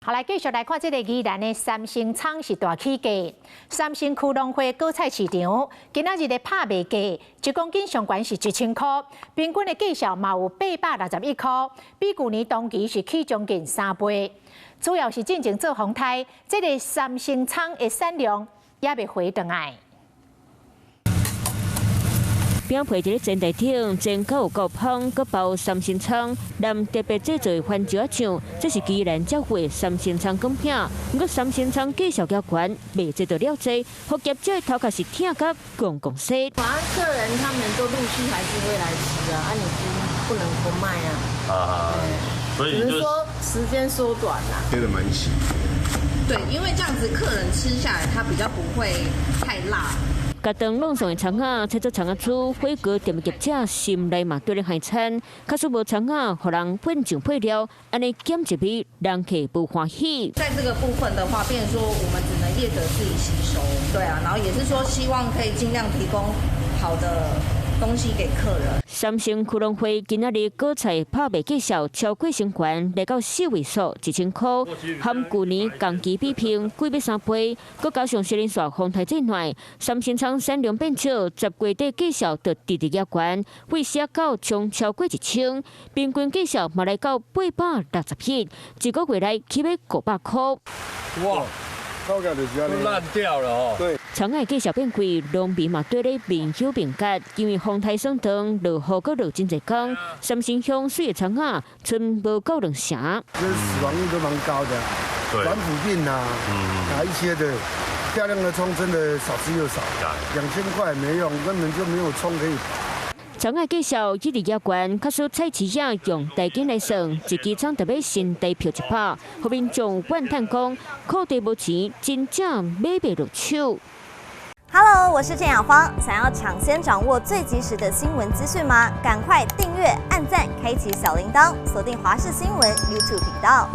好，來繼續來看這个宜蘭的三星蔥是大起價。三星區農會果菜市場今仔日的拍賣價，一公斤上懸是1000箍，平均的價數嘛有861箍，比舊年同期是起將近3倍。主要是進前做風颱，這个三星蔥的產量猶未回轉來。餅皮佇咧煎台頂，煎到有夠香，閣包三星蔥，淋特別製作的番椒仔醬，這是宜蘭才會三星蔥卷餅。毋過三星蔥價數較懸，賣這就了濟，予業者頭殼是疼甲戇戇西。反正客人他們都陸續還是會來吃啊，啊你不能不賣啊。啊，所以只是說時間縮短啦。貼得蠻緊。對，因為這樣子客人吃下來，他比較不會太辣。共當弄上的蔥仔，切做蔥仔珠，火鍋店的業者心內嘛對咧害慘。假使無蔥仔，予人混醬配料，按呢減一味，人客無歡喜。在這個部分的話，變成說我們只能業者自己吸收，對啊，然後也是說希望可以盡量提供好的東西給客人。三星區農會今仔日果菜拍賣價數超過新懸，來到四位數1000箍，和舊年同期比拼貴欲三倍。閣加上時輪煞風颱這暖，三星蔥產量變少，10月底價數就直直加懸，為寫到衝超過1000，平均價數嘛來到861，一個月內起欲500箍。哇！都爛掉了哦。對。蔥仔價數變貴，農民嘛對咧面憂面結，因為風颱算長，落雨閣落真濟工，三星鄉水的蔥仔賰無夠兩成。這死亡率都蠻高的，軟腐病啊，啊一些的，漂亮的蔥真的少之又少，2000塊沒用，根本就沒有蔥可以。蔥仔價數一直加懸，假使菜市仔用台斤來算，一支蔥著欲新台票100，予民眾怨嘆講，褲袋無錢，真正買袂落手。 Hello，我是鄭雅芳，想要搶先掌握最及時的新聞資訊嗎？趕快訂閱、按讚、開啟小鈴鐺，鎖定華視新聞 YouTube 頻道。